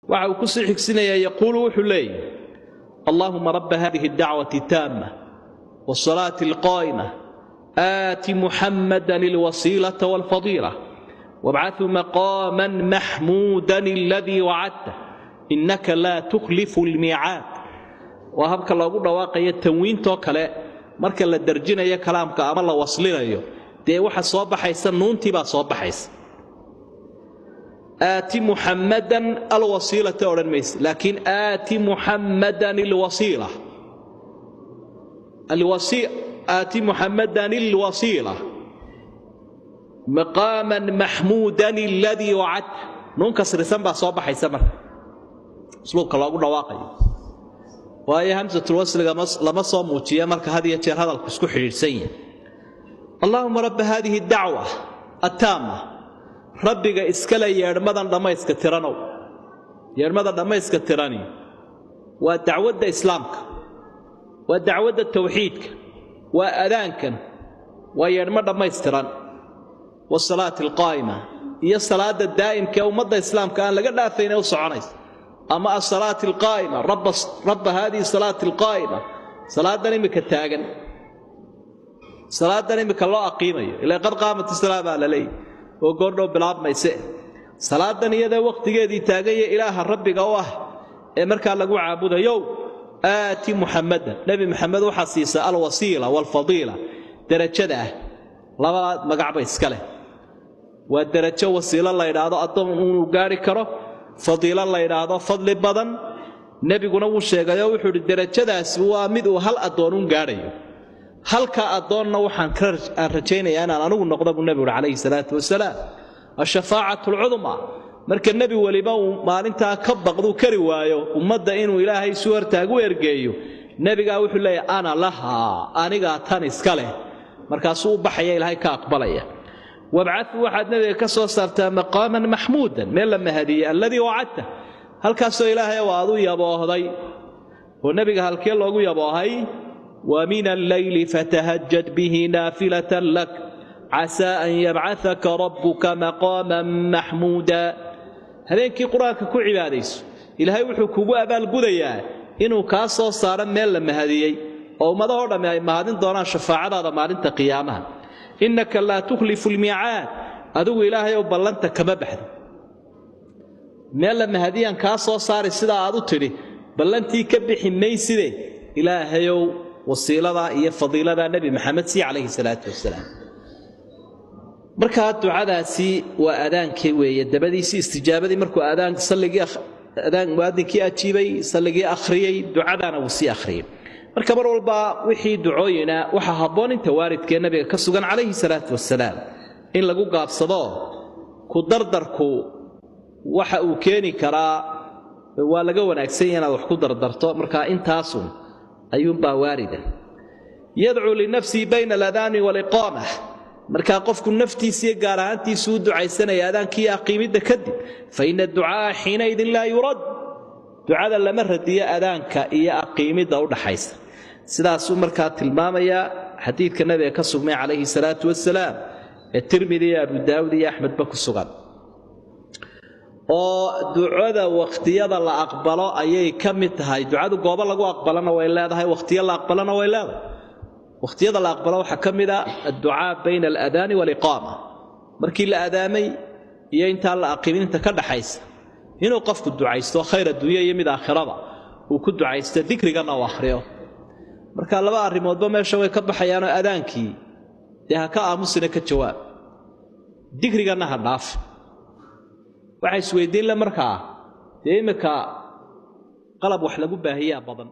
Waxa uu kusii xigsinayaa, yaquulu, wuxuu leeyahy: "Allaahuma rabba hadihi addacwati attaama waasalaati alqaa'ima, aati Muxammadan alwasiilata walfadiila, wabcathu maqaaman maxmuudan aladii wacadta, innaka laa tukhlifu almiicaad." Waa habka loogu dhawaaqayo tanwiintoo kale marka la darjinayo kalaamka ama la waslinayo. Dee waxa soo baxaysa nuuntii baa soo baxaysa. "Aati Muxammadan alwasiilata" odhan mayse, laakiin "aati Muxammadan alwasiila", "aati Muxammadan alwasiila maqaaman maxmuudan aladii wacadta". Nuun kasrisan baa soo baxaysa marka usluubka loogu dhawaaqayo, waayo hamsatulwasliga lama soo muujiya marka had iyo jeer hadalku isku xidhiidhsan yahay. "Allaahuma rabba haadihi dacwa attaama", rabbiga iskale yeedhmadan dhammayska tiranow. Yeedhmada dhammayska tirani waa dacwadda islaamka, waa dacwadda tawxiidka, waa adaankan, waa yeedhmo dhammaystiran. "Wasalaati alqaa'ima", iyo salaadda daa'imka ee ummadda islaamka aan laga dhaafayn ee u soconaysa. Ama asalaati alqaa'ima, rabba haadihi salaati alqaa'ima, salaadan imika taagan, salaadan imika loo aqiimayo, ilaa "qad qaamat isalaa" baa la leeyahy oo goordhow bilaabmayse. Salaadan iyadee wakhtigeedii taaganya, ilaaha rabbiga u ah ee markaa lagu caabudayow, "aati Muxammadan", Nebi Maxamed waxaa siisa, "alwasiila waalfadiila", derajada ah. Labada magacba iska leh. Waa derajo wasiilo la yidhaahdo, addoon inuu gaari karo, fadiilo la yidhaahdo, fadli badan. Nebiguna wuu sheegayoo wuxuu idhi derajadaasi waa mid uu hal addoon gaadhayo. Halka addoonna waxaan aan rajaynayaa inaan anigu noqdo, buu nebigu uhi calayhi salaatu wasalaam. Ashafaacatu alcudmaa, marka nebi weliba uu maalintaa ka baqduu kari waayo ummadda inuu Ilaahay isu hortaagu ergeeyo, nebigaa wuxuu leeyahy: "Ana lahaa", anigaa tan iska leh. Markaasuu u baxaya, Ilaahay ka aqbalaya. "Wabcau", waxaad nebiga ka soo saartaa, "maqaaman maxmuudan", meel la mahadiyey, "alladii wacadta", halkaasoo Ilaahay aad u yaboohday. Oo nebiga halkee loogu yaboohay? "Wa min alleyli fatahajad bihi naafilatan lak, casaa an yabcataka rabbuka maqaaman maxmuuda. Habeenkii qur-aanka ku cibaadayso, Ilaahay wuxuu kugu abaalgudayaa inuu kaa soo saaro meel la mahadiyey oo ummadahoo dhammi ay mahadin doonaan shafaacadaada maalinta qiyaamaha. Innaka laa tukhlifu almiicaad", adigu Ilaahayow ballanta kama baxdo. Meel la mahadiyaan kaa soo saari sidaa aad u tidhi, ballantii ka bixi mayside. Ilaahayow, wasiiladaa iyo fadiiladaa Nebi Maxamed sii, calayhi salaatu wasalaam. Markaa ducadaasi waa adaankii weeye dabadiisii, istijaabadii markuu adaan salligii adaan muaadinkii ajiibay, salligii akhriyey, ducadaana wuu sii akhriyey. Marka mar walba wixii ducooyina waxaa habboon inta waalidkee nabiga ka sugan calayhi salaatu wasalaam in lagu gaabsado. Ku dardarku waxa uu keeni karaa, waa laga wanaagsan yahay inaad wax ku dardarto. Marka intaasun ayuunbaa waarida. "Yadcuu linafsihi bayna aladaani waaliqaama", markaa qofku naftiisiiyo gaar ahaantiisu u ducaysanaya aadaankiiyo aqiimidda kadib. "Fa ina adducaa'a xiinaidin laa yurad", ducada lama radiyo adaanka iyo aqiimidda u dhaxaysa. Sidaasuu markaa tilmaamayaa xadiidka nabiga ka sugmay calayhi salaatu wasalaam ee Tirmidi iyo Abu Daawud iyo Axmedba ku sugan. Oo ducada wakhtiyada la aqbalo ayay ka mid tahay. Ducadu goobo lagu aqbalana way leedahay, wakhtiyo la aqbalana way leedahay. Wakhtiyada la aqbalo waxaa ka mid a adducaa bayna aladaani waaliqaama, markii la adaamay iyo intaan la aqiimin inta ka dhaxaysa, inuu qofku ducaysto, khayr adduunya iyo mid aakhiraba uu ku ducaysto, dikrigana uu akhriyo. Marka laba arrimoodba meesha way ka baxayaanoo adaankii dee ha ka aamusina, ka jawaab, dikriganna ha dhaaf. Waxa isweydiin le markaa, dee iminka qalab wax lagu baahiyaa badan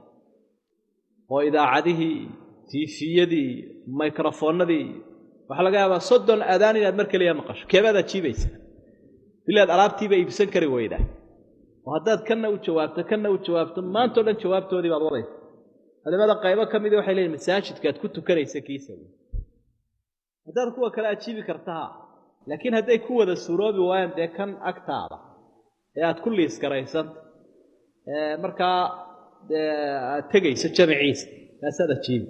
oo idaacadihii, tiifiyadii, mikrofoonnadii, waxaa laga yaabaa 30 adaan inaad mar keliya maqasho. Keebaad ajiibaysa? Bilaad alaabtiiba iibsan kari weydaa. Oo haddaad kanna u jawaabto, kanna u jawaabto, maantao dhan jawaabtoodii baad wadaysa. Culimada qaybo ka midii waxay leeyihin masaajidkaad ku tukanaysa kiisa haddaad kuwa kale ajiibi kartaha, laakiin hadday ku wada suuroobi waayaan, dee kan agtaada ee aad ku liis garaysanta ee markaa dee aad tegayso jamaciisa, kaasaad ajiibi.